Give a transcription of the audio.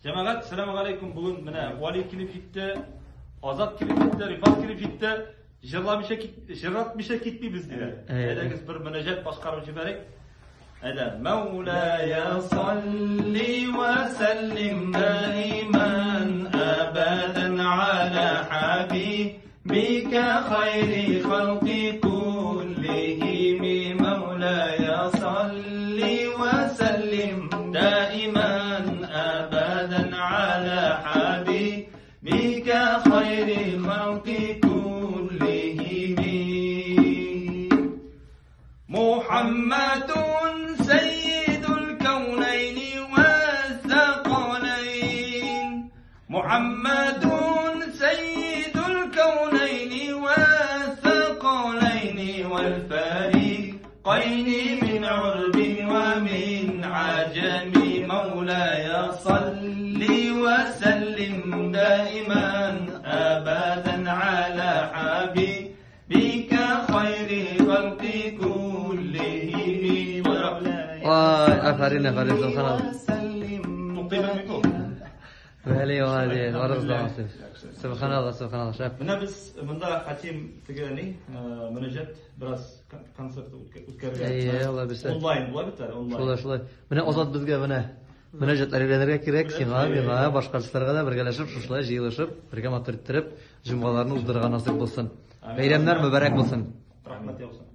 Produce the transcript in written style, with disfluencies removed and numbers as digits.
Җәмәгать, сәлам алейкум. Бүген менә Вали килеп җитте, Азат килеп җитте, Рифат килеп җитте. Җырламыйча кит, җырлатмыйча китмибез диләр. Әйдәгез бер мөнәҗәт башкарып җибәрик. Әйдә, Мәүлая салли ва сәллим даиман абадан аля хабибика хайри халқи куллихим. Мәүлая салли ва сәллим даиман абадан аля хабибика хайри халқи куллихим. محمد سيد الكونين والثقلين، محمد سيد الكونين والثقلين والفريقين من عرب ومن عجم. مولاي صل وسلم دائما أبدا على حبيبك خير خلق كلهم. Vay, aferin aferin, subhanallah. Туктыйбыз. Вәли молодец, барыгыз да молодцы. Subhanallah, subhanallah, шәп. Менә без монда хотим теге ни, мөнәҗәт бераз концерт үткәрергә. Әйе, Алла бирсә. Онлайн була бит әле, онлайн. Шулай, шулай. Менә Азат безгә менә мөнәҗәтләр өйрәнергә кирәк, сиңа, миңа, башка артистларга да бергәләшеп, шушылай җыелышып, бергә матур иттереп, җомгаларны уздырырга насыйп булсын. Бәйрәмнәр мөбарәк булсын. Рәхмәт яусын.